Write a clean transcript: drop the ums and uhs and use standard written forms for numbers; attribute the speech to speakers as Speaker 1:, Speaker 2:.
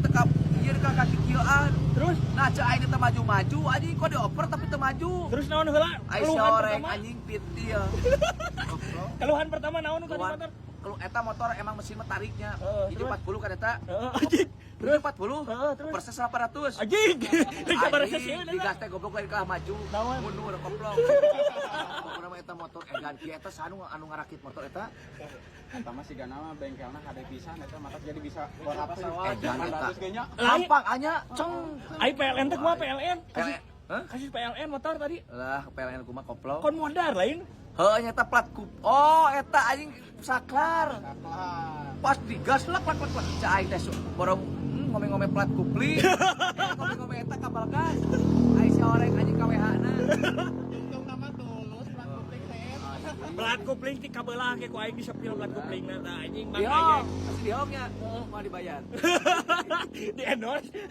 Speaker 1: Teu ka ieu ka kaki kieuan.
Speaker 2: Terus?
Speaker 1: Nah, cek aing teu maju-maju anjing, kok dioper tapi teu maju.
Speaker 2: Terus naon heula?
Speaker 1: Aing
Speaker 2: Keluhan
Speaker 1: soreng
Speaker 2: pertama.
Speaker 1: Anjing pitil.
Speaker 2: Keluhan pertama naon nu tadi
Speaker 1: Keluhan
Speaker 2: motor?
Speaker 1: Kalau eta motor emang mesin mah tariknya.
Speaker 2: Heeh,
Speaker 1: Hiji
Speaker 2: terus?
Speaker 1: 40 kan eta.
Speaker 2: Heeh, anjing.
Speaker 1: Terus 40.
Speaker 2: Heeh, terus?
Speaker 1: Perses 800.
Speaker 2: Anjing. Deui kabar
Speaker 1: Anjing,
Speaker 2: sieun
Speaker 1: di gas teh goblok lain kalah maju.
Speaker 2: Naon?
Speaker 1: Mundur koplok. Pokokna mah eta motor edan kieu eta sanu anu ngarakit motor eta.
Speaker 3: Eta mah sigana mah bengkelna hade pisan eta, mata jadi bisa
Speaker 1: Edan eta.
Speaker 3: 800 ge nya.
Speaker 1: Gampang anya, ceng.
Speaker 2: Ai PLN teh kumaha PLN? Kasih,
Speaker 1: PLN. Hah?
Speaker 2: kasih PLN motor tadi.
Speaker 1: Lah, PLN kumaha koplok?
Speaker 2: Kon modar lain.
Speaker 1: Heuh, nyata plat kup. Oh, eta anjing saklar. Pas digas lek lek lek lek. Cak aing teh borong ngome-ngome plat kupling. Eh, ngome-ngome eta kabel gas. Aing si oreng anjing KWH-na.
Speaker 3: Untung nama tulus plat kupling teh.
Speaker 2: Plat kupling ti kabelah ke ku aing disepil plat kuplingna tah anjing bang
Speaker 1: Dihong,
Speaker 2: aing.
Speaker 1: pasti dihongnya. Mau dibayar.
Speaker 2: Di endorse.